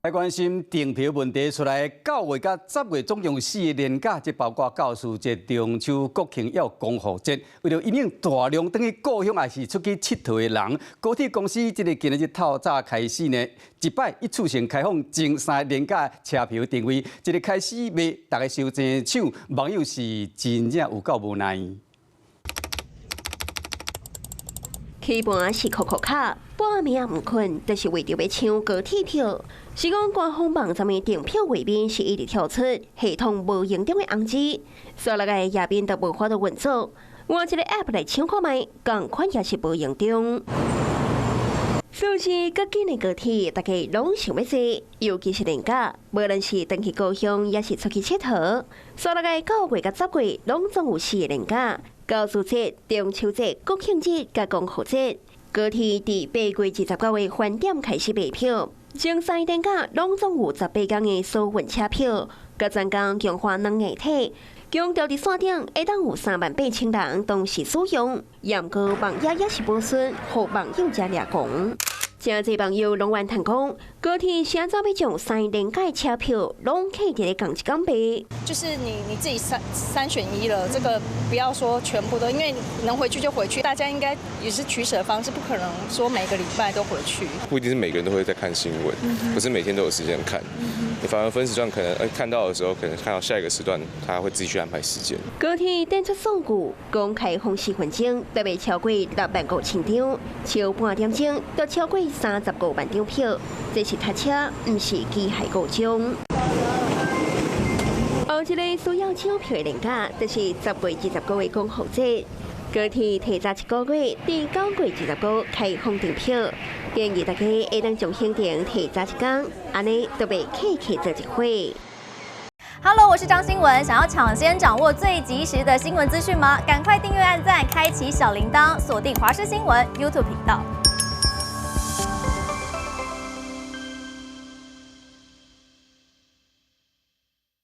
來關心訂票問題出來，9月佮10月總共有四个連假，這包括教師節、中秋、國慶抑有光復節。為著因應大量轉去故鄉抑是出去𨑨迌的人，高鐵公司這个今仔日透早開始呢，一擺一次性開放前三個連假車票訂位，這个開始賣，逐家相爭搶，網友是真正有夠無奈。起盤是扣扣卡，半暝仔毋睏，就是為著欲搶高鐵票。是講官方網站的訂票畫面是一直跳出系統無用中的紅字，煞落來頁面都無法度運作。換一个 App 來搶看覓，仝款也是無用中。數字閣緊的高鐵，大家攏想欲坐，尤其是連假，無論是轉去故鄉，抑是出去𨑨迌。煞落來9月佮10月，攏總有四个連假。教師節、中秋節、國慶節佮光復節，高鐵佇8月29的翻點開始賣票，前三連假攏總有18天的疏運車票，佮專工強化軟硬體，強調佇線頂會當有3萬8千人同時使用，毋過網頁也是無順，予網友誠掠狂。誠濟網友攏怨嘆講，高鐵是按怎欲將三連假車票攏刻佇咧仝一工賣？就是你自己三選一了，這個不要說全部都，因為能回去就回去，大家應該也是取捨方式，不可能說每個禮拜都回去。不一定是每個人都會在看新聞，不是每天都有時間看。你反而分時段可能看到的時候，可能看到下一個時段，他會自己去安排時間。高鐵展出數據，講開放4分鐘，就賣超過6萬5千張，超半點鐘就超過35萬張票。這是塞車，毋是機械故障。後一个需要搶票的連假，就是10月29的光復節。高鐵提早一個月，佇9月29開放訂票，建議大家會當將行程提早一工，按呢就袂客客做一回。 Hello，我是張新文，想要搶先掌握最及時的新聞資訊嗎？趕快訂閱、按讚、開啟小鈴鐺，鎖定華視新聞 YouTube 頻道。